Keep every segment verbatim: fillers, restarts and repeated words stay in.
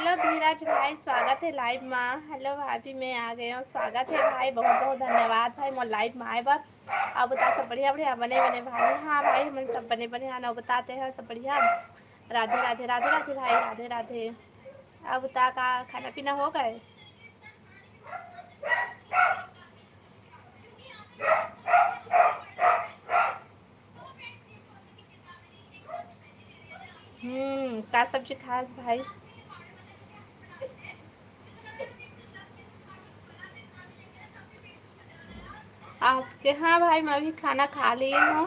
Hello धीरज भाई, स्वागत है लाइव मा। हेलो भाभी, मैं आ गए हूँ, स्वागत है भाई, बहुत बहुत धन्यवाद भाई मोर लाइव मा आए बर। अब बता, सब बढ़िया बढ़िया बने बने भाई? हाँ भाई, हमन सब बने बने हैं ना, बताते हैं सब बढ़िया। राधे राधे, राधे राधे भाई, राधे राधे। अब बता, का खाना पीना हो गए? हम्म, का सब्जी खास भाई? आपके, हाँ भाई, मैं भी खाना खा ली हूँ।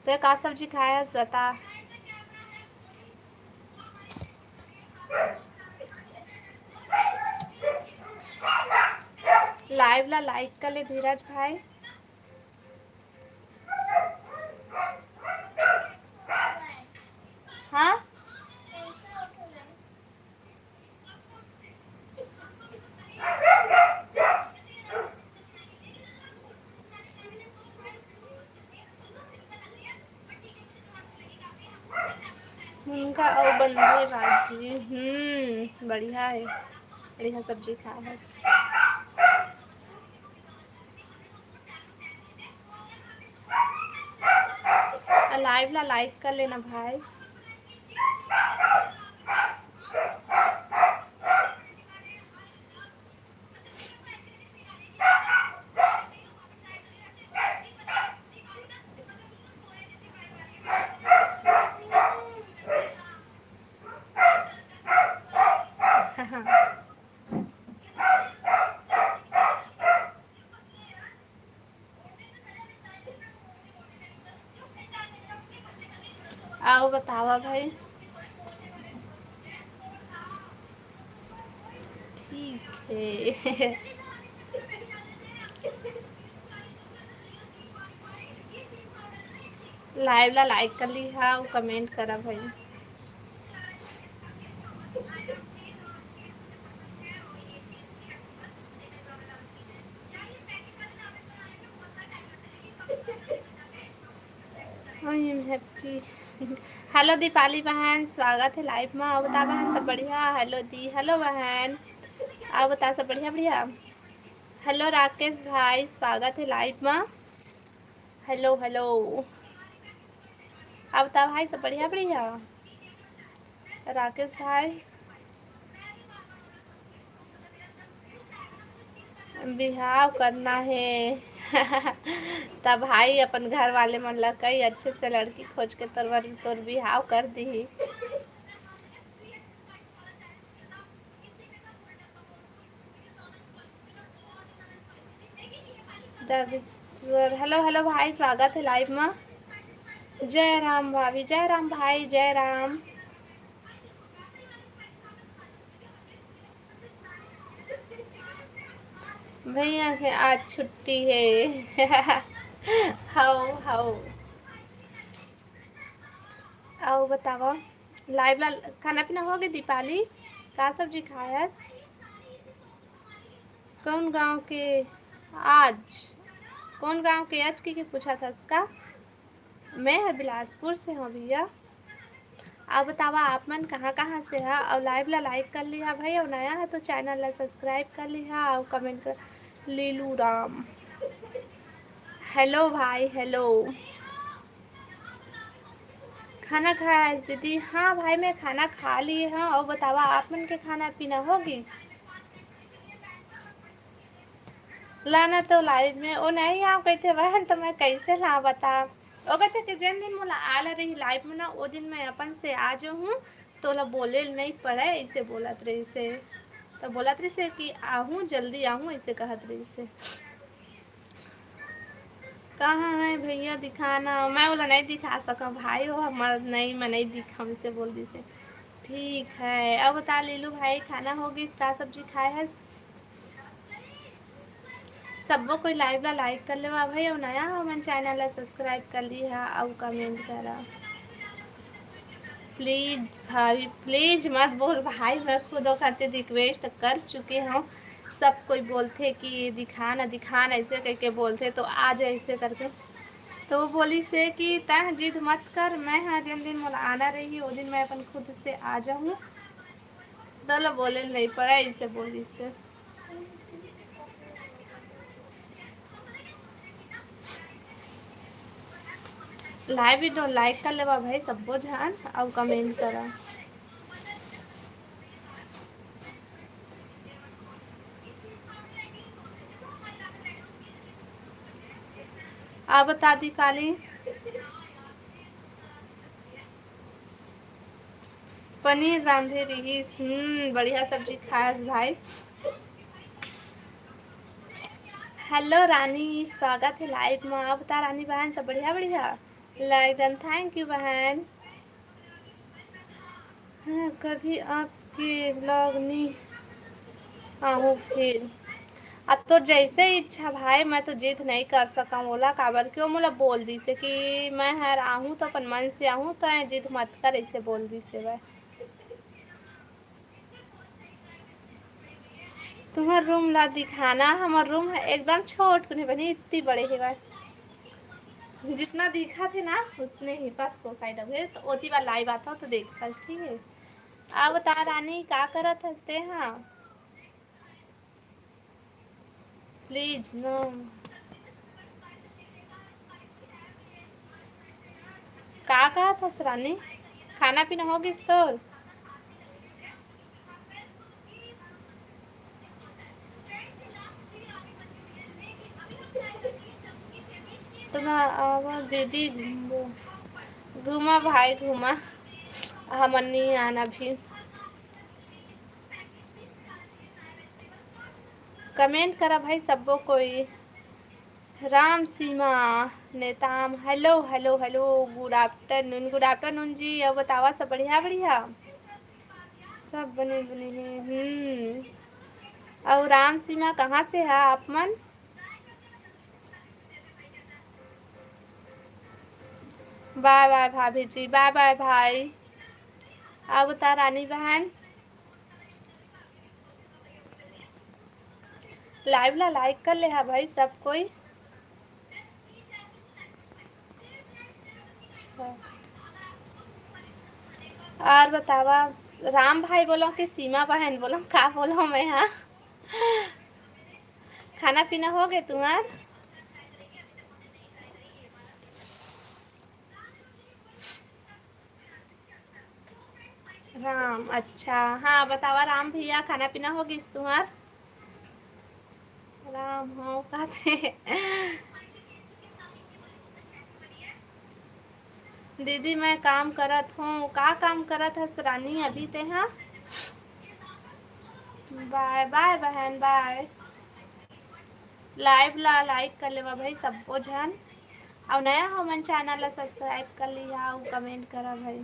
तो का सब्जी खाया है, बता। लाइव ला लाइक कर ले धीरज भाई। हाँ, उनका अउ बंधे बाजी। हम्म, बढ़िया है, बढ़िया सब्जी खाए हस। लाइव ला लाइक कर लेना भाई। आओ बतावा भाई। ठीक है। लाइव ला लाइक कर ली हा, कमेंट करा भाई। I am happy। Hello Deepali बहन, स्वागत है लाइव में। अउ बता बहन, सब बढ़िया? हेलो दी, हेलो बहन, अउ बता, सब बढ़िया? बढ़िया। हेलो राकेश भाई, स्वागत है लाइव में। हेलो हेलो, अउ बता भाई, सब बढ़िया? बढ़िया राकेश भाई। बिहाव करना हे। त भाई अपन घर वाले मन ला कई, अच्छे से लड़की खोज के तोर बर, तोर बिहाव कर दिही। हेलो हेलो भाई, स्वागत है लाइव में। जय राम भाभी, जय राम भाई, जय राम। भैया के आज छुट्टी है। हाओ हाओ, अउ बतावा, लाइव ला खाना पीना हो गए? दीपाली, का सब्जी खायस? कौन गांव के आज, कौन गांव के आज के, के पूछा था इसका? मैं हर बिलासपुर से हूँ भैया। अउ बतावा, आप मन कहाँ कहाँ से हा? अउ लाइव ला लाइक कर लिहा भाई, अउ नया है तो चैनल ला सब्सक्राइब कर लिहा, अउ कमेंट कर। लीलू राम, हेलो भाई, हेलो। खाना खाया है दीदी? हाँ भाई, मैं खाना खा लिए हूँ। अउ बतावा, आप मन के खाना पीना हो गिस? लाना तो लाइव में, ओ नहीं आओ कहते बहन, तो मैं कैसे ला बता? ओ कहते कि जिन दिन मोला आला रही लाइव में ना, ओ दिन मैं अपन से आ जाऊँ, तोला बोले नहीं पड़े, ऐसे बोलत रहिसे। तो बोलत रहिसे कि आहूँ, जल्दी आहूँ, ऐसे कहत रहिसे। कहाँ है भैया, दिखाना? मैं बोला, नहीं दिखा सका भाई, वो हमार नहीं, मैं नहीं दिखा, हमसे बोल दिसे। ठीक है, अब बता लीलू भाई, खाना हो गई, का सब्जी खाए है? सब्बो कोई लाइव ला लाइक कर लेवा भाई, अउ नया हो मन चैनल ला सब्सक्राइब कर ली हा, अउ कमेंट करा। प्लीज भाभी, प्लीज मत बोल भाई, मैं खुद ओकर से रिक्वेस्ट कर चुके हूँ। सब कोई बोलथे कि दिखा ना, दिखा ना, ऐसे करके बोलथे, तो आ जा ऐसे करके। तो वो बोलिसे कि तैं जिद मत कर, मैं हाँ जिन दिन मोला आना रही, वो दिन मैं अपन खुद से आ जाऊँ। चलो, बोले नहीं पड़ा, इसे बोली से। Live video like कर लेवा भाई सब्बो झन, अउ comment करा। आ बता दी काली। पनीर रांधे रिहिस। हम्म, बढ़िया सब्जी खायस भाई। Hello रानी, स्वागत हे live मा। आप बता रानी बहन, सब बढ़िया? बढ़िया, like done, thank you बहन। हाँ, कभी आपके vlog नी आहूँ फिर। अब तोर जैसे इच्छा भाई, मैं तो जिद नहीं कर सकंव ओला, काबर कि ओ मोला बोल दिसे कि मैं हर आहूँ तो अपन मन से आहूँ, तो ऐ जिद मत कर, ऐसे बोल दिसे भाई। तुम्हर room ला दिखाना। हमर room ह एकदम छोट कुने बनी, इतनी बड़े हे भाई, जितना दिखत हे ना उतने ही बस। ओ side अभी तो ओती बार live आता हो तो देखता, ठीक है। अब बता रानी, का करत हस ते? हाँ, please ना। का कहत हस रानी? खाना पीना हो गिस तोर? सुना, आवा दीदी, घूमा भाई, घूमा। हमन नहीं आना भी। Comment करा भाई सब्बो कोई। राम सीमा Netam, hello, hello, hello, good afternoon, good afternoon जी। अब बतावा, सब बढ़िया, बढ़िया? सब बने, बने हे। हम्म। अउ राम सीमा, कहाँ से हा आप मन? Bye bye भाभी जी, bye bye भाई। अब बता रानी बहन, live ला like कर ले हा भाई सब कोई। अच्छा। और बतावा, राम भाई बोलो कि सीमा बहन बोलो, का बोलो मैं, हाँ? खाना पीना हो गए तुम्हार? राम, अच्छा, हाँ, बतावा राम भैया, खाना पीना हो गिस तुम्हार? राम, हाँ, कहते। दीदी, मैं काम करत हूँ। का काम करत हस रानी अभी ते हा? Bye bye बहन, bye। Live ला like कर लेवा भाई सब्बो झन, अउ नया हो मन channel ला subscribe कर लिहा अउ comment करा भाई।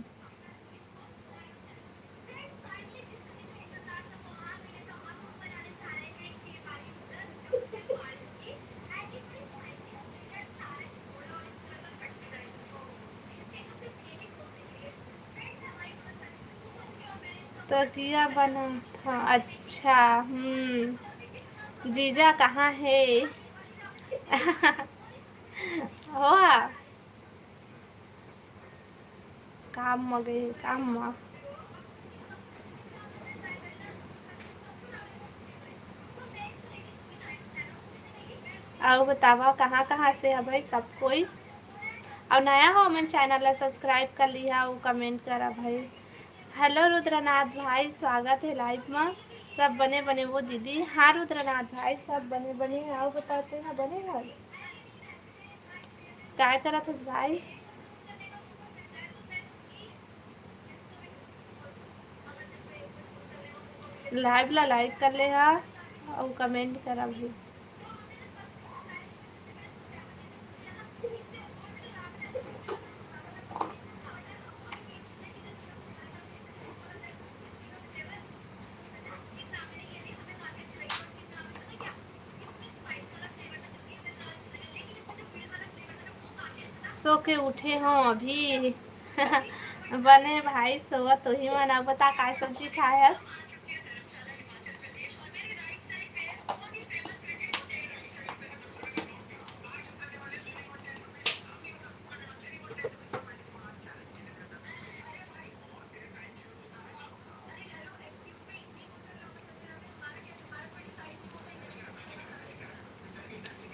तकिया बनात हँव। अच्छा, हम्म। जीजा कहाँ हे? हो हा। काम म गए हे, काम म। अउ बतावा, कहाँ कहाँ से हवय सब कोई? अउ नया हो, हमन channel ला subscribe कर लिहा अउ comment करा भाई। Hello रुद्रनाथ भाई, स्वागत हे live मा। सब बने बने वो दीदी? हाँ रुद्रनाथ भाई, सब बने बने। अउ बताते ना, बने हस? काय करत हस भाई? Live ला like कर ले हा अउ comment करा भी। सो के उठे हँव अभी। बने भाई, सोवत होही मन। अब बता, काय सब्जी खाए हस?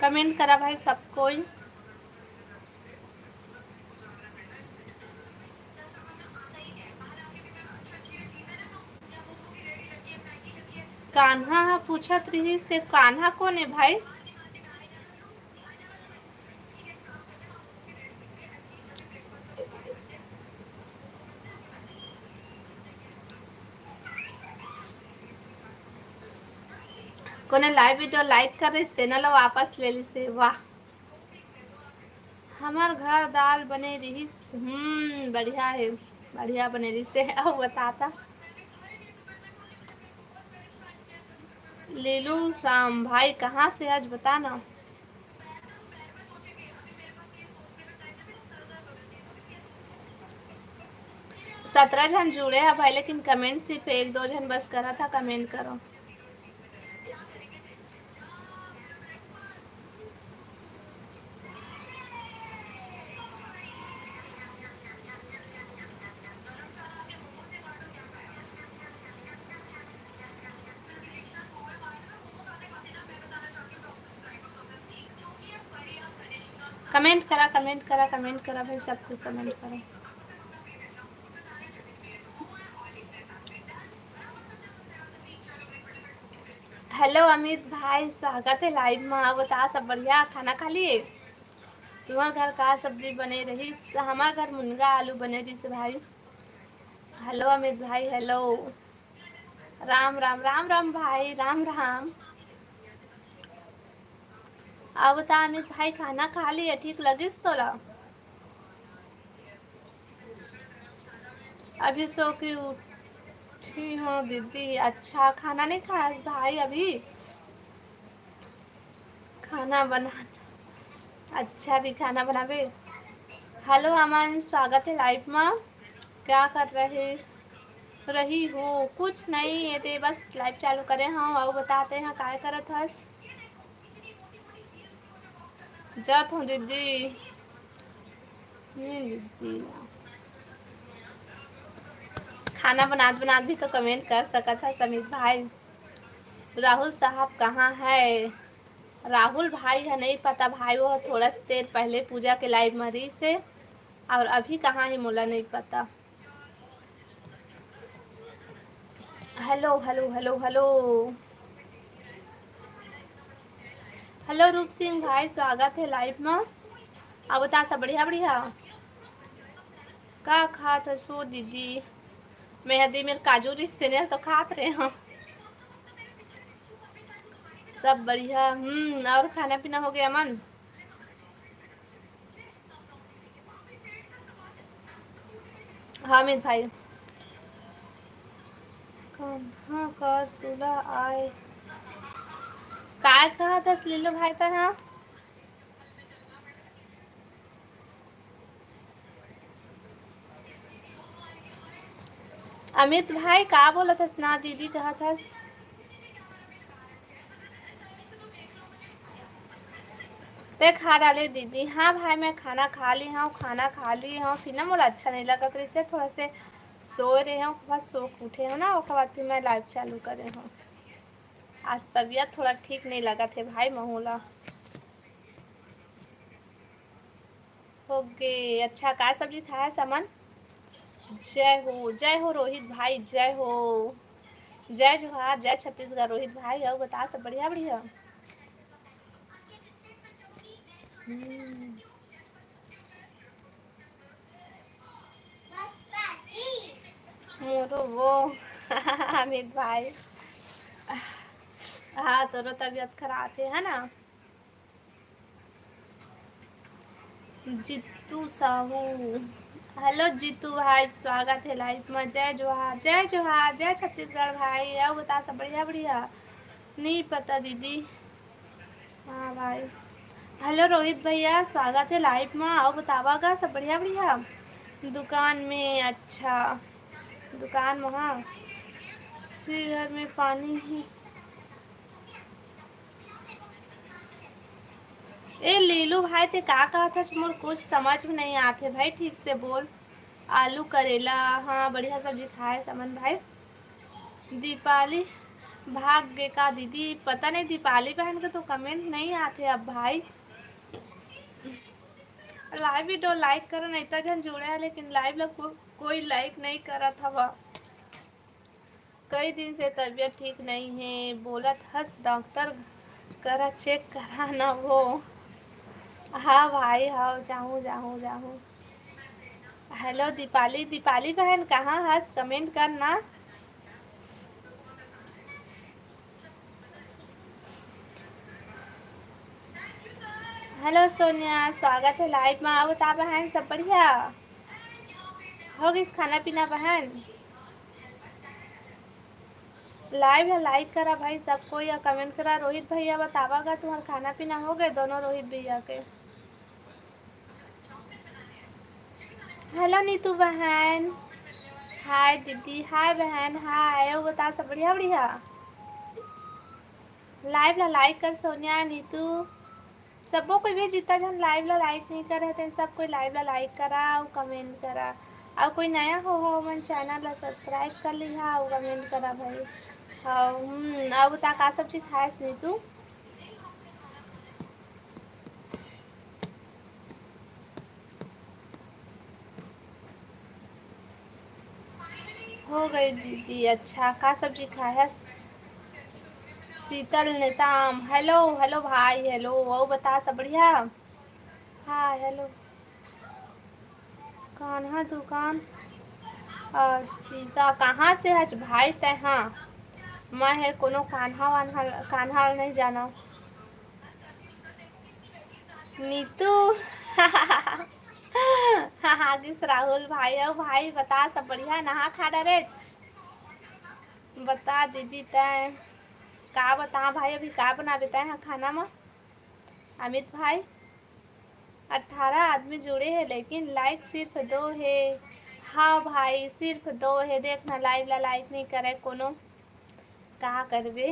कमेंट करा भाई सब कोई। कान्हा ह पूछत रिहिस, से कान्हा कोन हे भाई? कोने लाइव वीडियो लाइक कर रहिस, तेना ला वापस ले लिसे। वाह, हमर घर दाल बने रिहिस। हम्म, बढ़िया हे, बढ़िया बने रिहिस हे। अउ बताता लीलू राम भाई कहाँ से आज बता ना। सत्रह झन जुड़े हे भाई, लेकिन कमेंट सिर्फ एक दो झन बस करत हे, कमेंट करो। कमेंट करा, कमेंट करा, कमेंट करा भाई, सब कुछ कमेंट करा। हेलो अमित भाई, स्वागत हे लाइव मा। बता, सब बढ़िया? खाना खा लिए? तुम्हार घर का सब्जी बने रहिस? हमार घर मुनगा आलू बने रहिस भाई। हेलो अमित भाई, हेलो। राम राम, राम राम भाई, राम राम। अब बता अमित भाई, खाना खा लिए, ठीक लगिस तोला? अभी सो के उठी हूँ दीदी। अच्छा, खाना नहीं खास भाई अभी? खाना बना, अच्छा भी खाना बनाबे। हेलो अमन, स्वागत हे लाइव मा। क्या कर रहे रही हो? कुछ नहीं, ये दे बस लाइव चालू करे हूँ। अउ बताते हैं काय करत हस? जात हूँ दीदी। नहीं दीदी, खाना बनात बनात भी तो कमेंट कर सकत है समीर भाई। राहुल साहब कहाँ है? राहुल भाई है, नहीं पता भाई, वो थोड़ा सा देर पहले पूजा के लाइव में रहिस हे, और अभी कहाँ है मोला नहीं पता। Hello, hello, hello, hello. Hello रूप सिंह भाई, स्वागत है लाइव में। अब बता सब बढ़िया, बढ़िया। का खात हस दीदी? मैं हदी मेर काजू रिश्ते ने तो खात रहे हूँ। सब बढ़िया। हम्म, और खाना पीना हो गया मन? हाँ अमित भाई, कहाँ कर तुला आए? काय कहत हस लीलू भाई तैं हा? अमित भाई का बोलत हस ना दीदी कहत हस? ते खा डाले दीदी। हाँ भाई, मैं खाना खा ली हूँ, खाना खा ली हूँ, फिर ना मोला अच्छा नहीं लगत रहिसे, थोड़ा से सोए रहे हूँ, बस सो के उठे हूँ ना, ओकर बाद फिर मैं लाइव चालू करे हूँ। आज तबीयत थोड़ा ठीक नहीं लगत हे भाई महू ला। हो गे। अच्छा, का सब्जी खाए हस अमन? जय हो, जय हो रोहित भाई, जय हो, जय जोहार, जय छत्तीसगढ़ रोहित भाई। अउ बता सब बढ़िया, बढ़िया? हम्म। मोरो वो अमित भाई, हाँ, तोरो तबीयत खराब हे, है ना? जीतू साहू, हेलो जीतू भाई, स्वागत हे लाइव में। जय जोहार, जय जोहार, जय छत्तीसगढ़ भाई। अउ बता सब बढ़िया, बढ़िया? नहीं पता दीदी। हाँ भाई। हेलो रोहित भैया, स्वागत हे लाइव में। अउ बतावा गा सब बढ़िया, बढ़िया? दुकान में, अच्छा, दुकान में, हाँ। सी घर में पानी ही। ए लीलू भाई, ते का कहत हस? मोर कुछ समझ में नहीं आत हे भाई, ठीक से बोल। आलू करेला, हाँ, बढ़िया सब्जी खाए समन भाई। दीपाली, भाग गे का दीदी? पता नहीं, दीपाली बहन के तो comment नहीं आते अब भाई। Live video like करन, इतना झन जुड़े हे, लेकिन live ला को-, कोई like नहीं करत हवा। कई दिन से तबीयत ठीक नहीं है, बोलत हस डॉक्टर करा check करा ना वो। हाँ भाई, हाँ, जाहूँ, जाहूँ, जाहूँ। Hello दीपाली, दीपाली बहन कहाँ हस? Comment कर ना। Hello सोनिया, स्वागत है live में। आओ बता बहन, सब बढ़िया? हो गइस खाना पीना बहन? Live ला like करा भाई सब कोई, या comment करा। रोहित भैया बतावा गा तुम्हार खाना पीना हो गए दोनों रोहित भैया के? Hello नीतू बहन, hi दीदी, hi बहन, hi। अउ बता सब बढ़िया बढ़िया? Live ला like कर सोनिया, नीतू, सबो कोई भी जितना झन live ला like नहीं करे हे, सब कोई live ला like करा अउ comment करा। अउ कोई नया हो, हो मन channel ला subscribe कर लिहा अउ comment करा भाई। अउ, हम्म, अउ बता का सब्जी खाएस नीतू? हो गई दीदी। अच्छा, का सब्जी खाए हस? शीतल नेताम, hello, hello भाई, hello। अउ बता सब बढ़िया? हाँ, hello। कान्हा दुकान और शीशा कहाँ से हच भाई तै? हाँ, मैं हे कोनो कान्हा वान्हा, कान्हा नहीं जाना। नीतू। हाँ, हाँ, गिस राहुल भाई। अउ भाई बता, सब बढ़िया? नहा खा डरेच? बता दीदी तैं का बता भाई, अभी का बनाबे तैं हा खाना मा? अमित भाई, अठारह आदमी जुड़े हे लेकिन like सिर्फ दो हे। हाँ भाई, सिर्फ दो हे। देख ना, live ला like नहीं करे कोनो, का करबे?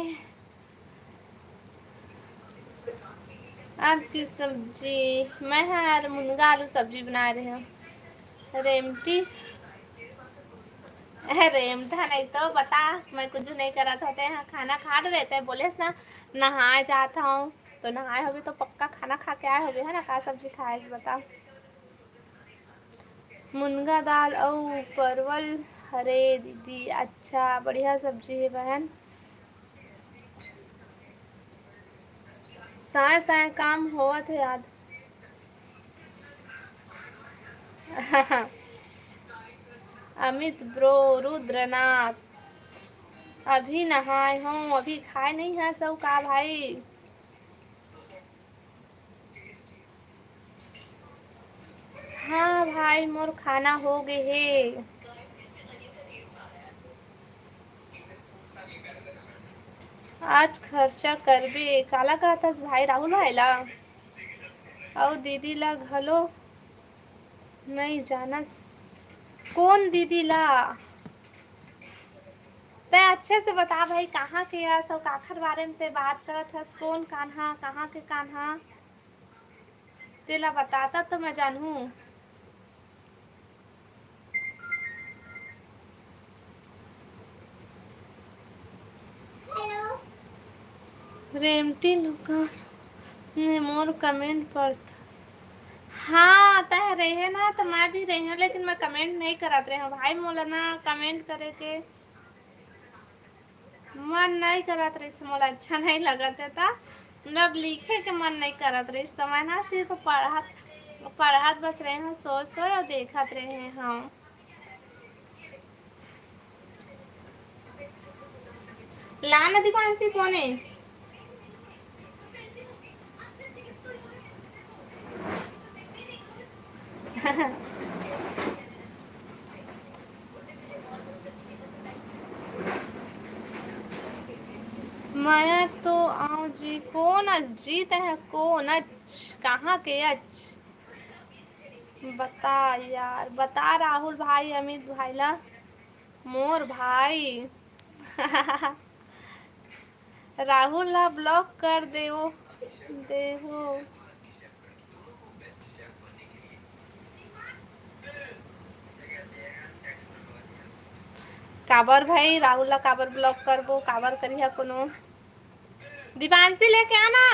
आपकी सब्जी, मैं हर मुनगा आलू सब्जी बना रहे हूँ। रेमटी, अरे रेमटा नहीं तो बता, मैं कुछ नहीं करत होते हैं, खाना खा रहे थे, बोले ना नहाए जात हूँ, तो नहाए होबे तो पक्का खाना खा के आए होबे, है ना? का सब्जी खाए से बताओ? मुनगा दाल अउ परवल। अरे दीदी, अच्छा, बढ़िया सब्जी हे बहन। साय साय काम होवत हे आज। अमित bro, रुद्रनाथ, अभी नहाए हूँ, अभी खाए नहीं है सब का भाई? हाँ भाई, मोर खाना हो गे हे। आज खर्चा करबे, काला कहत हस भाई, राहुल भाई ला? अउ दीदी ला घलो नहीं जानस। कौन दीदी ला? तै अच्छे से बता भाई, कहाँ के हस अउ काखर बारे में तै बात करत हस? कौन कान्हा, कहाँ के कान्हा? तेला बताता तो मैं जानहूँ। रेमटी नुका ने मोर comment पढ़ता। हाँ, तह रहे ना, तो मैं भी रहे हूँ, लेकिन मैं comment नहीं करत रहे हूँ भाई, मोला ना comment करे के मन नहीं करत रहिस, मोला अच्छा नहीं लगत हे, त मतलब लिखे के मन नहीं करत रहिस, त मैं ना सिर्फ पढ़त, पढ़त बस रहे हूँ, सोच सोच अउ देखत रहे हूँ। ला ना दीपांशी, कोने? मैं तो आऊं जी, कोन अस जी तैं ह, कोन अच, कहाँ के अच? बता यार, बता राहुल भाई, अमित भाई ला, मोर भाई। राहुल ला block कर देवो, देवो। काबर भाई, राहुल ला काबर block करबो, काबर करिहा कोनो? दीपांशी लेके आना।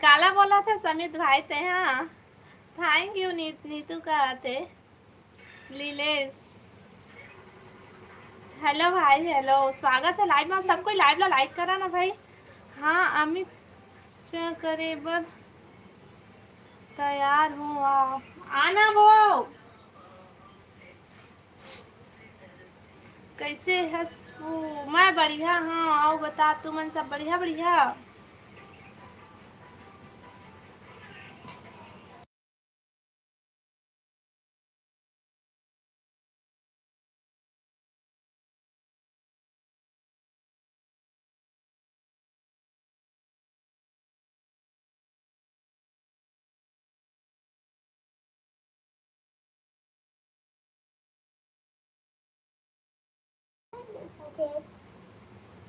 काला बोलथे समित भाई ते, हाँ। Thank you नी-, नीतू का आते। लीलेश। Hello भाई, hello, स्वागत हे live में। सब कोई live ला like करा ना भाई। हाँ, अमित च-, करे बर तैयार हूँ, आ, आना वो। कैसे हस वो? मैं बढ़िया हाँ, अउ बता तुमन सब बढ़िया, बढ़िया?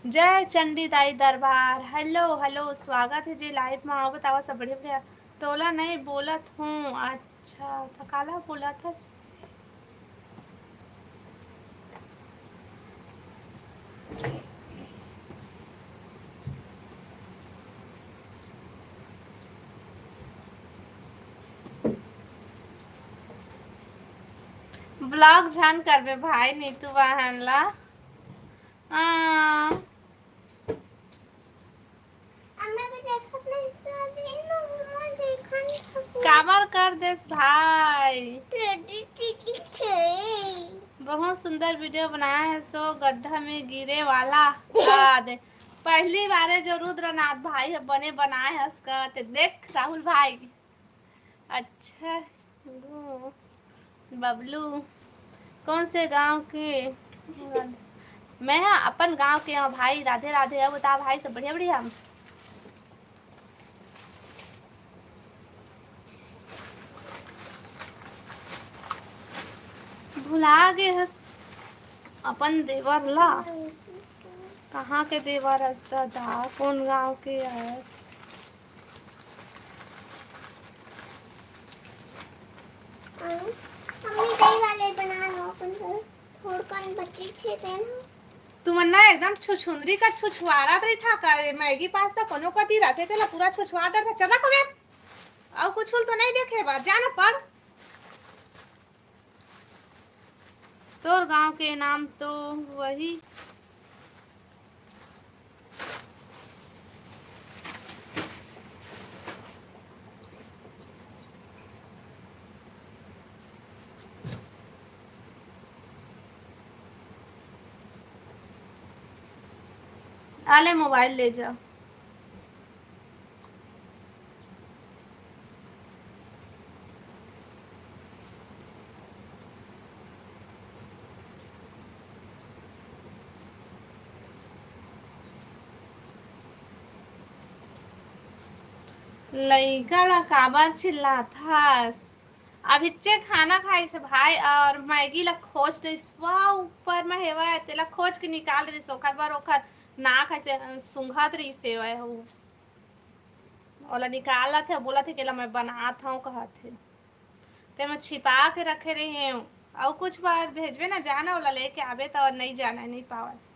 जय चंडी दाई दरबार। Hello, hello, स्वागत हे जी live में। आओ बताओ सब बढ़िया बढ़िया। तोला नहीं बोलत हूँ। अच्छा, त काला बोलत हस? Block झन करबे भाई नीतू बहन ला। हाँ। काबर कर देस भाई? बहुत सुंदर video बनाए हस ओ गड्ढा में गिरे वाला याद। पहली बारे जो रुद्रनाथ भाई ह बने बनाए हस का, ते देख राहुल भाई। अच्छा, वो बबलू, कौन से गांव के? मैं हा अपन गांव के हूँ भाई। राधे राधे। अब बता भाई, सब बढ़िया बढ़िया? भुला गे हस अपन देवर ला। कहाँ के देवर हस दादा, कौन गांव के हस? मम्मी, दही वाले बना लो अपन घर। थोड़कन बची छे तेन। तुमन ना एकदम छुछुंदरी का छुछुआरत रहिथा का? मैगी पास्ता कोनो कती रथे, तेला पूरा छुछुआ डरथा। चला कबे, अउ कुछ तो नहीं देखे बा, जाना पड़। तोर गांव के नाम तो वही। आले मोबाइल ले जा। लइका ला काबर चिल्लाथस? अभिच्चे खाना खाइस भाई, और मैगी ला खोज रहिस, वा ऊपर में हेवय, तेला खोज के निकाल रहिस, ओखर बर ओखर नाक ऐसे सूंघत रहिस हेवय, उ ओला निकालत हे, बोलत हे कि एला मैं बनात हंव, कहत हे। ते मैं छिपा के रखे रहे हंव, अउ कुछ बार भेजबे ना, जाना ओला लेके आबे, त नहीं जाना, नहीं पावत।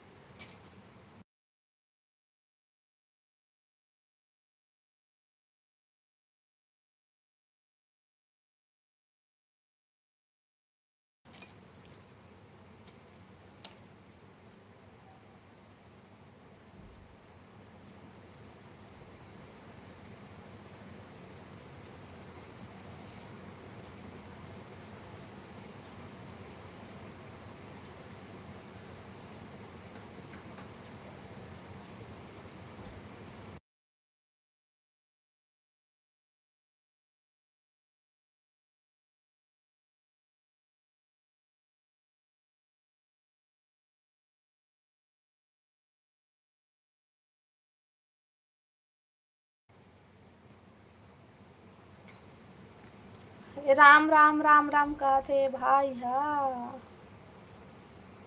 राम राम राम राम कहत हे भाई हा।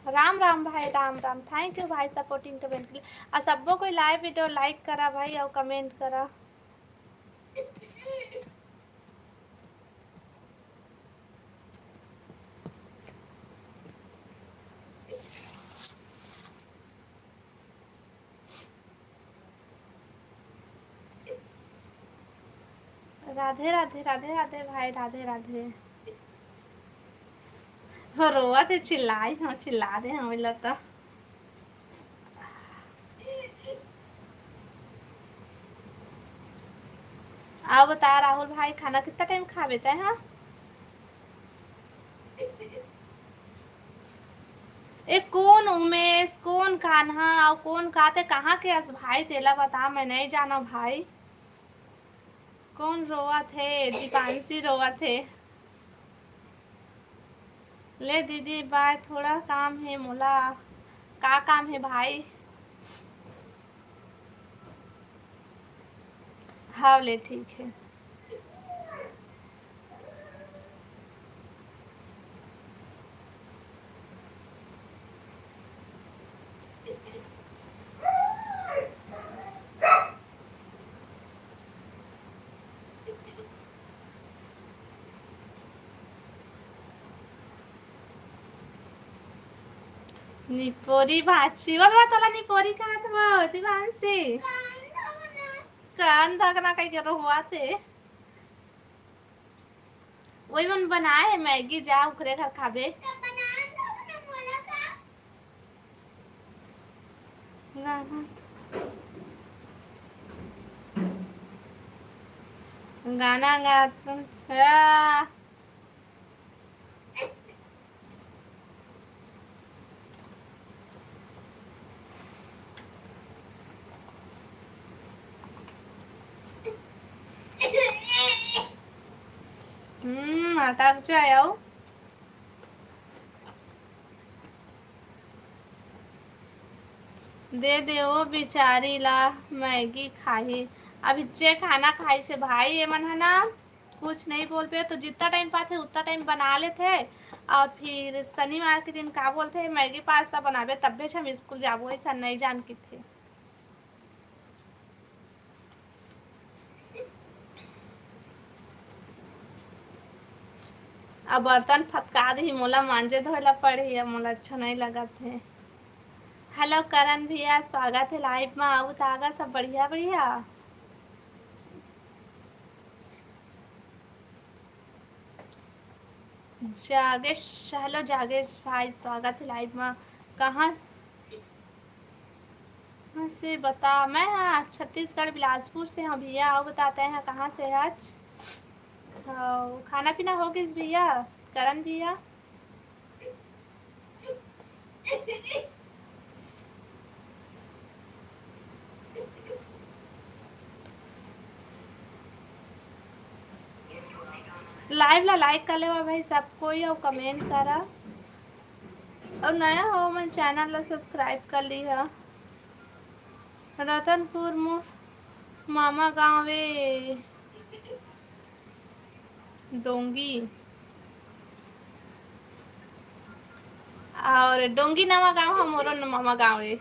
राम राम भाई, राम राम। Thank you भाई supporting comment के लिए। और सबो कोई live video like करा भाई और comment करा। राधे राधे, राधे राधे भाई, राधे राधे। हो रोवत हे, चिल्लाई, हाँ, चिल्ला दे, हाँ, मिला तो। आओ बता राहुल भाई, खाना कितना टाइम खाबे तै, हाँ? ए, कोन उमेश, कोन कान्हा अउ कोन काते, कहाँ के अस भाई, तेला बता, मैं नहीं जाना भाई। कोन रोवत हे? दीपांशी रोवत हे। ले दीदी bye, थोड़ा काम हे मोला। का काम हे भाई? हाव ले, ठीक हे। निपोरी भाची, वो तो तोला निपोरी कहत हो, दिवांशी। कान धकना कहीं के रोवाते। वही मन बनाए हे मैगी, जा ओकरे घर खाबे। गाना, गाना गा तुम। हम्म, आटा कुछ आया हो? दे दे वो बिचारी ला मैगी खाही। अभी जे खाना खाई से भाई, ये मन है ना, कुछ नहीं बोल पे, तो जितना टाइम पाथे उतना टाइम बना लेथे। और फिर शनिवार के दिन का बोलथे, मैगी पास्ता बनाबे तब्बे हम स्कूल जाबो, ऐसा नहीं जान के थे। अब बर्तन फटका दही, मोला मांजे धोए ला पड़ही, अब मोला अच्छा नहीं लगत हे। हेलो करण भैया, स्वागत है लाइव में। आऊ तागा सब बढ़िया बढ़िया। जागेश, हेलो जागेश भाई, स्वागत है लाइव में। कहाँ, कहाँ से बता? मैं हाँ, छत्तीसगढ़ बिलासपुर से हूँ भैया। आओ बताते हैं कहाँ से है आज। तो खाना पीना हो गइस भैया, करण भैया? लाइव ला लाइक कर लेवा भाई सब कोई, और कमेंट करा, और नया हो मन चैनल ला सब्सक्राइब कर ली हा। रतनपुर मोर मामा गाँव ए। डोंगी। और डोंगी नवा गांव ह मोरो न-, मामा गांव ए।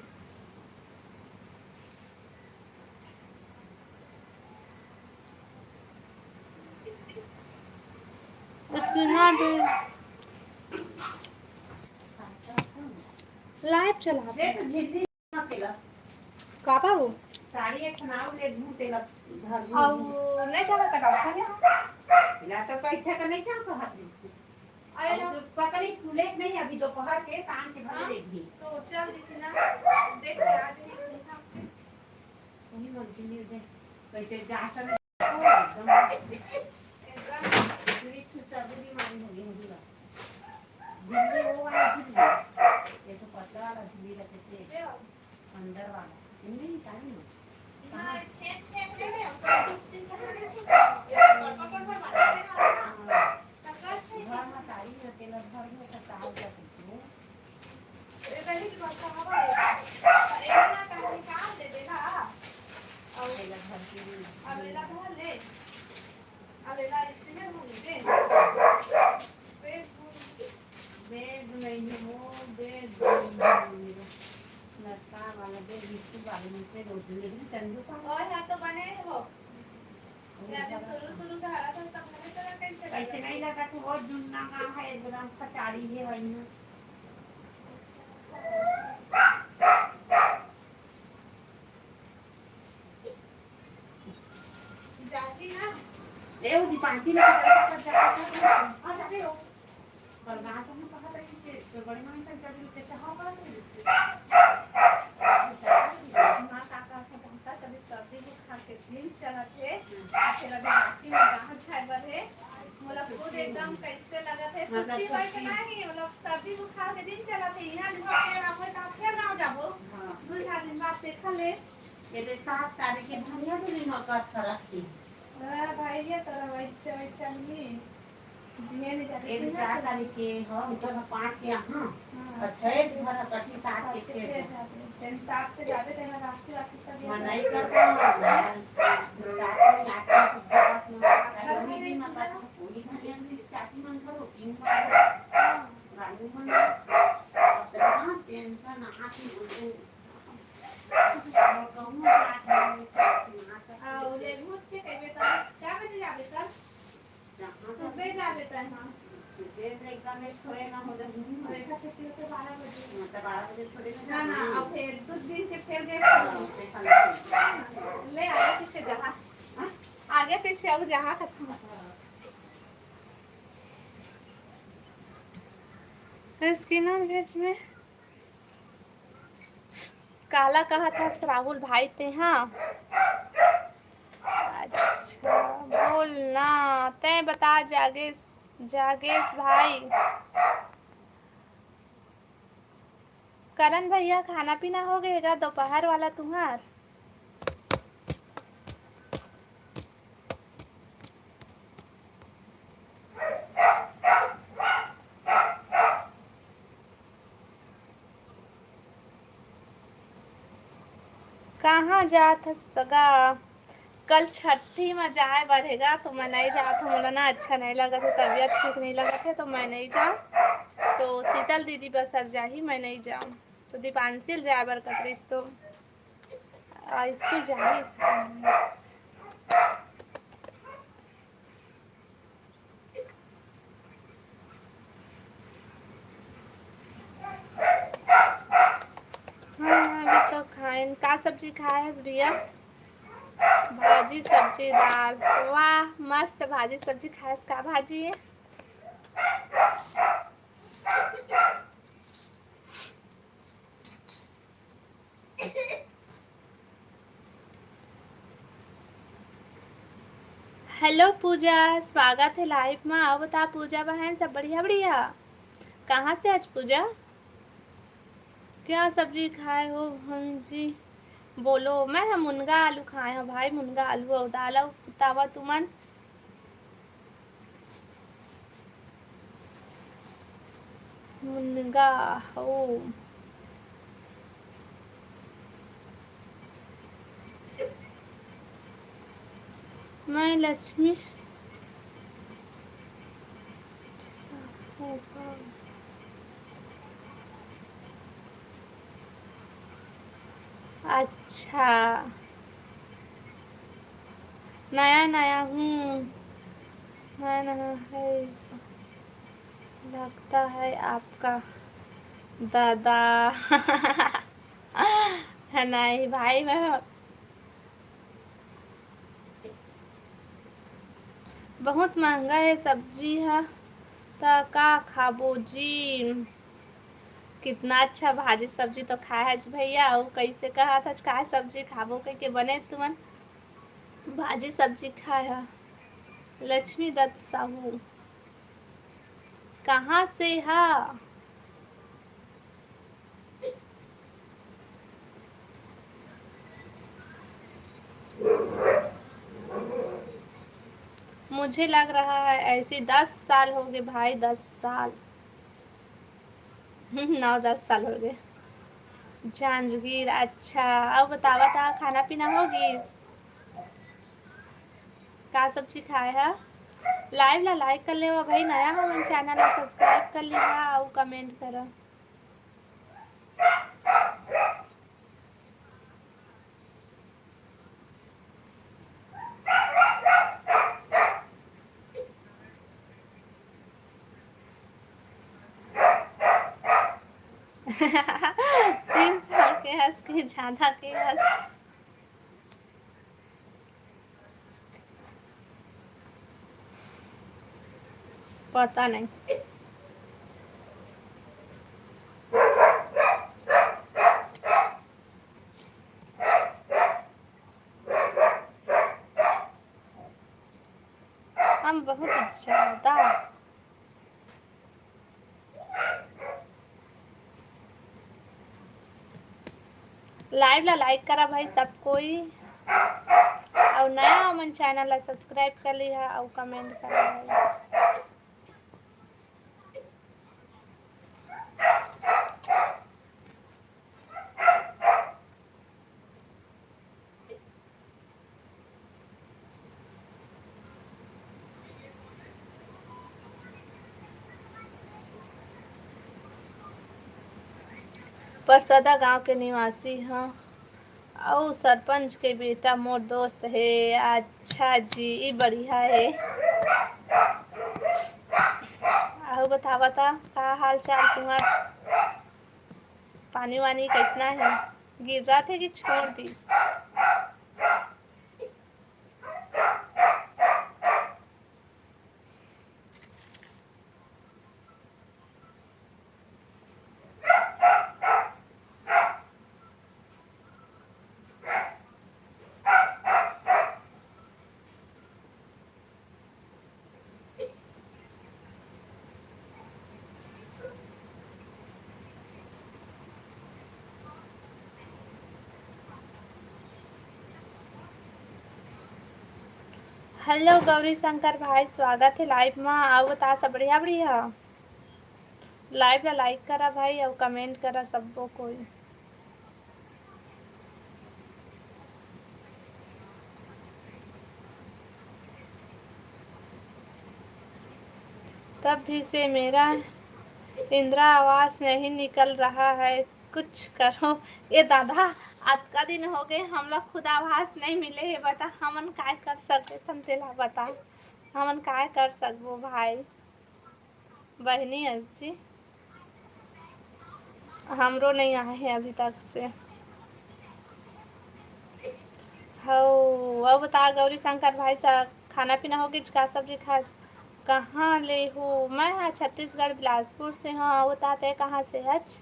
उसको ना भी लाइव चला। का बाबू? साड़ी एक ठन आऊ ले लूं, तेला धर लूं। अऊ नहीं चला कटा था क्या? ला तो कइथे तो नहीं चल कहत रही। अरे अऊ ला। तो पता नहीं खुले कि नहीं, अभी दोपहर के, शाम के भर हाँ? ले ली। तो चल दी थी ना, देख के आ जाइए घूम के। वही मंजिल मिल जाए, कैसे जा कर एकदम। एकदम। इतनी खुशबू भी मारी होगी मुझे। झिल्ली वो वाला झिल्ली, ये तो पतला वाला झिल्ली रखे थे। अंदर वाला। नहीं, साड़ी में। ना, खेत, खेत में नहीं, हम तो कुछ दिन पहले नहीं छूटा। ये तो पटवा, पटवा मारते हैं ना। हाँ। तो कल से घर में साड़ी में तेल भर में सब काम कर सकते हो। ये पहले की बात हवा है। ये ना कहीं निकाल दे देगा। और तेल भर के भी अब मेरा घर ले। अब मेरा इसमें भूल गए। फिर भूल बेड नहीं हो, बेड। ओए, हाँ तो बने हो। ये अभी शुरू, शुरू से हरा था, तब मैंने सोचा कैसे कैसे लगा। नहीं लगा कि वो जुन्ना गाँव है, एकदम कचाड़ी है वही में। जाती ना। ए, वो दीपांशी में जाता था, जाता था। हाँ, जाते हो। पर गाँव तो हम कहाँ तक से, तो बड़ी मामी सब जब के चाह पा रही थी। माँ का, का, का, का, कभी सर्दी बुखार के दिन चलत हे, फिर अभी राती में कहाँ जाए बर हे। मोला खुद एकदम कैसे लगत हे, मतलब छुट्टी होए के छुट्टी। नहीं, मतलब सर्दी बुखार के दिन चलत हे, यहाँ लिखा के आप होए तो आप फिर गाँव जाबो। हाँ। दो चार दिन बाद देख ले। ये तो सात तारीख के भैया के भी नौकर सरक थी। वाह भाई, ये तो रवाई चवाई चलनी। जिहे नहीं जाते ये थे तो ना चार तो। तारीख के, हाँ, मतलब पाँच के यहाँ। हाँ। और छह के भर कटी सात के सात के फिर फिर जाते। जाते। तेन सात के जाते, तेन रात के वापस सब मन याद नहीं आता। करता, मैं सात में आठ के सुबह बस में आता है, घर वही से दिन नहीं आता। पूरी भैया मेरी चाची मन करो, तीन बार। हाँ। रानू मन, इतना टेंशन, आँख में घुसू। और कहूँ ना, आँख में घुसू, आँख में आओ, घुसू। ले घुस के कहबे तब, क्या बजे जाबे तब? जहाँ सुबह जाबे तब, हाँ। सुबह तो एकदम एक थोड़े ना हो जाए। और एक छुट्टी होते बारह बजे। हाँ, तो बारह बजे थोड़े ना ना, ना, जाना। अब फिर दो दिन के फिर गए। हाँ, फिर खाना खाएंगे। ले आगे पीछे जहाँ। हाँ? आगे पीछे अब जहाँ खत्म। इसकी ना बीच में काला कहा था राहुल भाई ते, हाँ। अच्छा, बोल ना, तैं बता जागेश, जागेश भाई। करण भैया, खाना पीना हो गए गा दोपहर वाला तुम्हार? कहाँ जात हस सगा? कल छट्ठी म जाए बर हे गा, तो मैं नहीं जात हूँ, मोला ना अच्छा नहीं लगत हे, तबीयत ठीक नहीं लगत हे, तो मैं नहीं जाऊँ। तो शीतल दीदी बस अब जाही, मैं नहीं जाऊँ। तो दीपांशी ल जाए बर कत रहिस, तो आ, स्कूल जाही, स्कूल। हाँ, अभी तो खाएन। का सब्जी खाए हस भैया? भाजी, सब्जी, दाल। वाह, मस्त भाजी, सब्जी खाए हस। का भाजी है? हेलो पूजा, स्वागत है लाइव में। आओ बता पूजा बहन, सब बढ़िया बढ़िया? कहाँ से आज पूजा? क्या सब्जी खाए हो बहन जी? बोलो। मैं ह मुनगा आलू खाए हव भाई, मुनगा आलू अउ दाल। अउ बतावा तुमन? मुनगा हो। मैं लक्ष्मी। अच्छा, नया नया हूँ, नया नया है, ऐसा लगता है आपका दादा। है नहीं भाई, मैं बहुत महंगा है सब्जी ह, त का खाबो जी? कितना अच्छा भाजी सब्जी तो खाए हच भैया, अउ कैसे कहा था का सब्जी खाबो कह के बने तुमन भाजी सब्जी खाए ह। लक्ष्मी दत्त साहू कहाँ से हा? मुझे लग रहा है ऐसे दस साल हो गए भाई, दस साल। नौ दस साल हो गए। जांजगीर, अच्छा। अब बतावा था खाना पीना हो गई? का सब्जी खाए है? लाइव ला लाइक कर लेवा भाई, नया हमन चैनल ला सब्सक्राइब कर लिहा अउ कमेंट करा। तीन साल के हस के ज्यादा के हस? पता नहीं। हम बहुत ज्यादा। Live ला like करा भाई सब कोई, अउ नया हो मन channel ला subscribe कर लिहा अउ comment करा भाई। परसदा गांव के निवासी हं, अउ सरपंच के बेटा मोर दोस्त हे। अच्छा जी, ई बढ़िया हे। अउ बतावा ता, का हाल चाल तुम्हार? पानी वानी कैसना हे? गिर रहा थे कि छोड़ दीस? Hello गौरी शंकर भाई, स्वागत हे live मा। अउ बता, सब बढ़िया बढ़िया? Live ला like करा भाई अउ comment करा सब्बो कोई। तब भी से मेरा इंदिरा आवास नहीं निकल रहा है, कुछ करो। ए दादा, अतका दिन हो गए, हमला खुद आवास नहीं मिले हे। बता, हमन काय कर सकथन, तेला बता, हमन काय कर सकबो भाई? बहिनी अस जी, हमरो नहीं आए हे अभी तक से। हौ, अउ बता गौरी शंकर भाई सा, खाना पीना हो गिस का? सब्जी खास? कहाँ ले हो? मैं हा छत्तीसगढ़ बिलासपुर से हूँ। अउ बता, तै कहाँ से हच?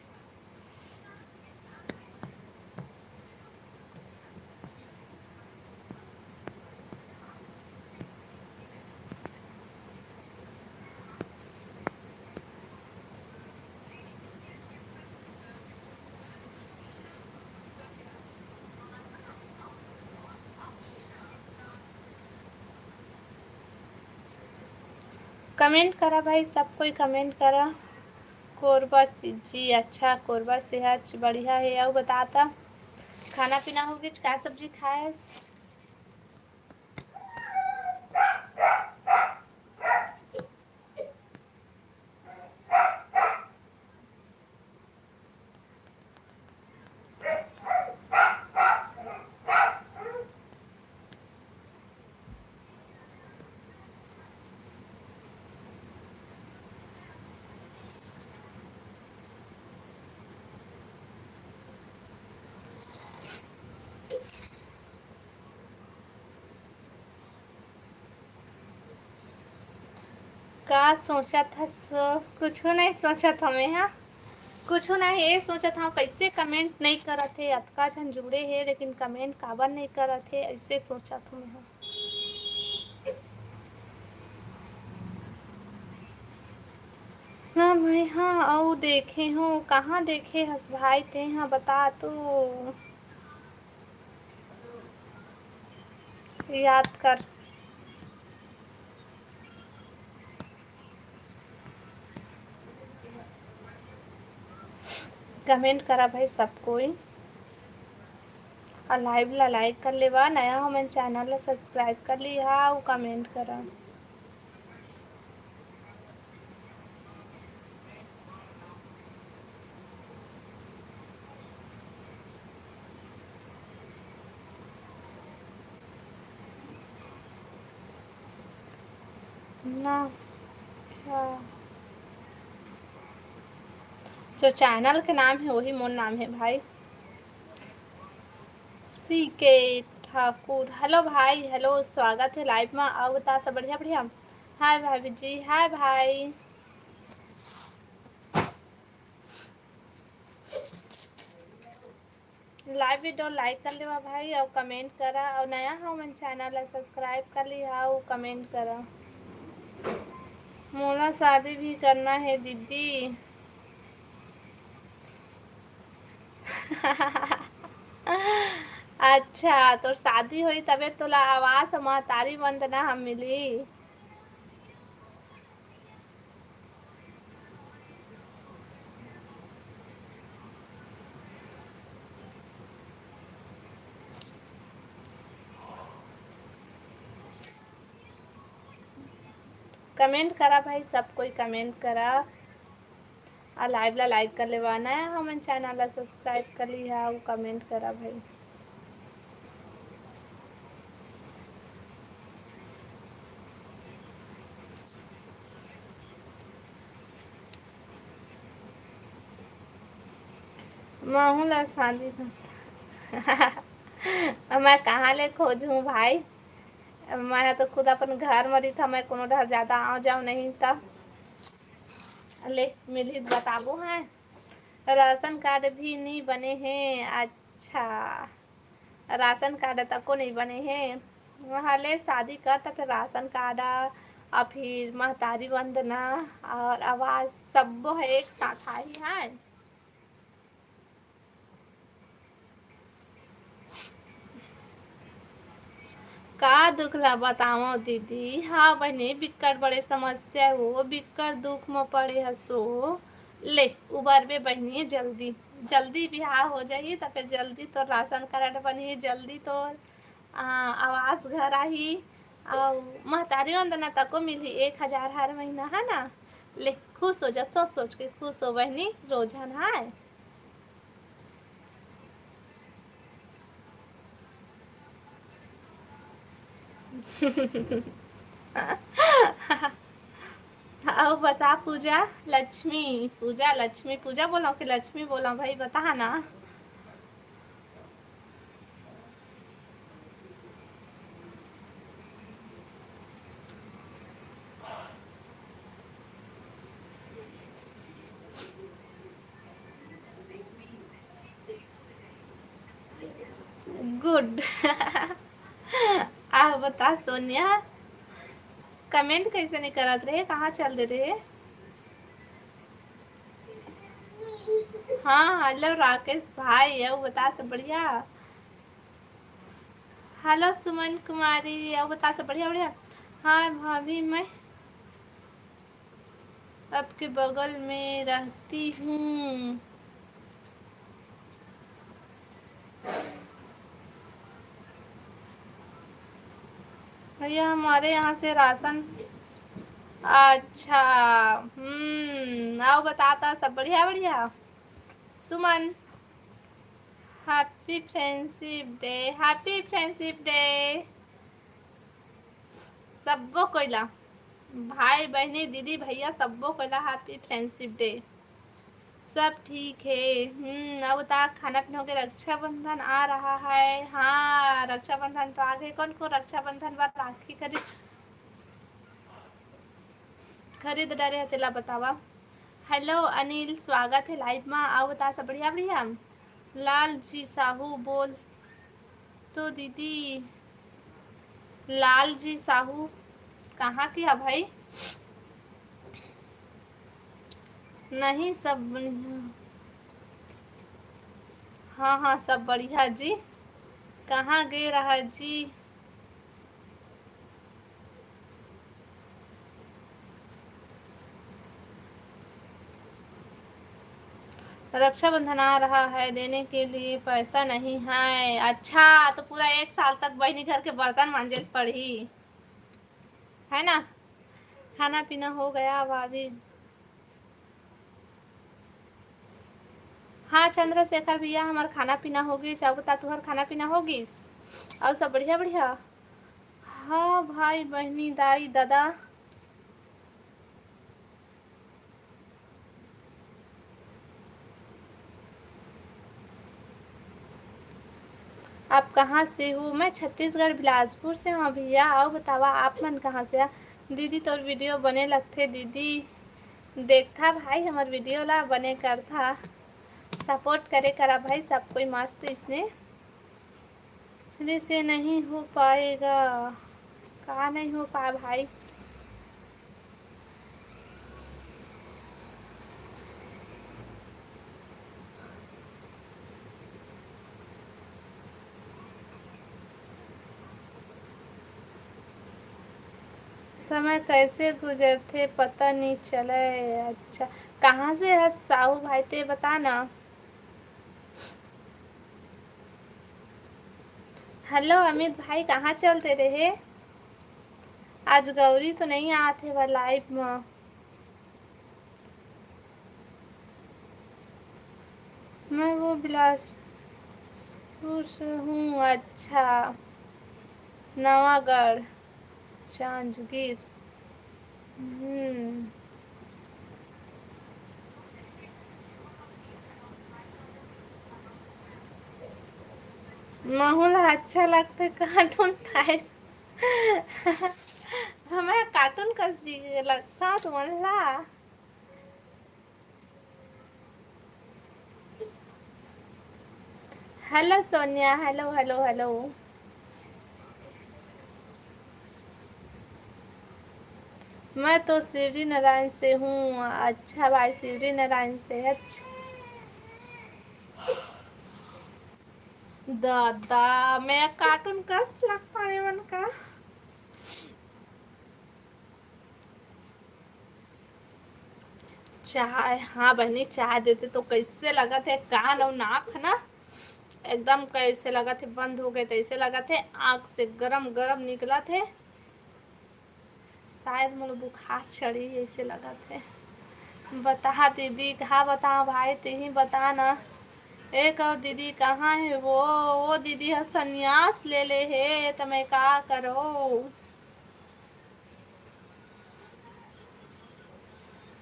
Comment करा भाई, सब कोई comment करा। कोरबा से जी, अच्छा, कोरबा सेहत बढ़िया हे। अउ बता ता, खाना पीना हो गिस, का सब्जी खायस? का सोचत हस? कुछु नहीं सोचत हमें, हाँ, कुछु नहीं। ये सोचत हूँ, कैसे comment नहीं करत हे, अतका झन जुड़े हे, लेकिन comment काबर नहीं करत हे, ऐसे सोचत हूँ मैं, हाँ। ना मैं, हाँ, अउ देखे हूँ, कहाँ देखे हस भाई, ते हाँ बता तू। याद कर। Comment करा भाई सब कोई, अउ live ला like कर लेवा, नया हो मन channel ला subscribe कर लिहा अउ comment करा। ना, अच्छा। जो channel के नाम हे, वही मोर नाम हे भाई। सी के ठाकुर, hello भाई, hello, स्वागत हे live मा। अउ बता, सब बढ़िया, बढ़िया? Hi भाभी जी, hi भाई। Live video like कर लेवा भाई, अउ comment करा, अउ नया हो मन channel ला subscribe कर लिहा, अउ comment करा। मोला शादी भी करना हे दीदी। अच्छा, तोर शादी होई तबे तोला आवास महतारी वंदना हम मिली। Comment करा भाई, सब कोई comment करा। अउ live ला like कर लेवा, नया हमन channel ला subscribe कर लिहा अउ comment करा भाई। महू ला शादी कर। मैं कहाँ ले खोजूं भाई? मैं ह तो खुद अपन घर म रहिथव, मैं कोनो डहर जादा आव जाव नहीं त। ले, मिलही त बताबो हैं। राशन कार्ड भी नी बने हे। अच्छा, राशन कार्ड तको नी बने हे। हाँ ले, शादी कर त फिर राशन कार्ड अउ फिर महतारी वंदना अउ आवास सब्बो ह एक साथ आही है। का दुख ला बतावंव दीदी? हाँ बहिनी, बिक्कट बड़े समस्या हे वो, बिक्कट दुख म पड़े हसो। ले, उबरबे बहिनी, जल्दी, जल्दी बिहाव हो जाही, त फेर जल्दी तोर राशन कार्ड बनही, जल्दी तोर, आ, आवास घर आही, अउ महतारी वंदना तको मिलही एक हजार हर महीना, है ना? ले, खुश हो जा, सोच सोच के खुश हो बहिनी, रोजन, हाँ। अउ बता पूजा, लक्ष्मी पूजा, लक्ष्मी पूजा बोलंव कि लक्ष्मी बोलंव भाई, बता ना। Good। अउ बता सोनिया, comment कइसे नहीं करत रहे, कहाँ चल दे रहे? हाँ, hello राकेश भाई, अउ बता सब बढ़िया? Hello सुमन कुमारी, अउ बता सब बढ़िया, बढ़िया? हाँ भाभी, मैं आपके बगल में रहती हूँ। भैया, हमारे यहाँ से राशन। अच्छा, हम्म, अउ बता त सब बढ़िया, बढ़िया? सुमन, happy friendship day, happy friendship day। सब्बो कोई ला, भाई बहिनी, दीदी भैया, सब्बो कोई ला happy friendship day। सब ठीक हे। हम्म, अउ बता, खाना पीना हो गया? रक्षाबंधन आ रहा है। हाँ, रक्षाबंधन तो आ गए। कौन कौन रक्षाबंधन बर राखी खरीद, खरीद डरे हे, तेला बतावा। Hello अनिल, स्वागत हे live मा। अउ बता सब बढ़िया, बढ़िया? लाल जी साहू बोल तो दीदी। लाल जी साहू कहाँ के हा भाई? नहीं, सब बढ़िया। हाँ, हाँ, सब बढ़िया जी। कहाँ गे रहा जी? रक्षाबंधन आ रहा है, देने के लिए पैसा नहीं है। अच्छा, तो पूरा एक साल तक बहिनी घर के बर्तन मांजे ल पड़ही, है ना? खाना पीना हो गया भाभी? हाँ चंद्रशेखर भैया, हमार खाना पीना हो गइस। अउ बता, तुहर खाना पीना हो गइस? अउ सब बढ़िया बढ़िया? हाँ भाई बहिनी, दाई ददा, आप कहाँ से हो? मैं छत्तीसगढ़ बिलासपुर से हूँ भैया। अउ बतावा आप मन कहाँ से? दीदी तोर video बने लगथे दीदी। देखथा भाई हमर video ला, बने करथा। Support करे करा भाई सब कोई मस्त इसने। मेरे से नहीं हो पाएगा। का नहीं हो पाए भाई? समय कैसे गुजरथे पता नहीं चले। अच्छा, कहाँ से है साहू भाई ते बता ना। Hello अमित भाई, कहाँ चलते रहे? आज गौरी तो नहीं आत हे बर live में। मैं वो बिलासपुर से हूँ। अच्छा, नवागढ़, जांजगीर। हम्म। महू ला अच्छा लगथे cartoon type। हमें cartoon कस दिखे लगता तुमन ला। Hello Sonia, hello, hello, hello। मैं तो शिवरी नारायण से हूँ। अच्छा भाई, शिवरी नारायण से। अच्छा दादा, मैं cartoon कस लगता है मन का। चाय, हाँ बहनी, चाय देते तो कैसे लगत हे, कान अउ नाक है ना, एकदम कैसे लगत हे, बंद हो गए तैसे लगत हे, आँख से गरम गरम निकलत हे। शायद मोला बुखार चढ़ी, ऐसे लगत हे। बता दीदी, का बताओ भाई, तुही बता ना। एक और दीदी कहाँ है वो? वो दीदी ह संन्यास ले ले हे, त मैं का करो?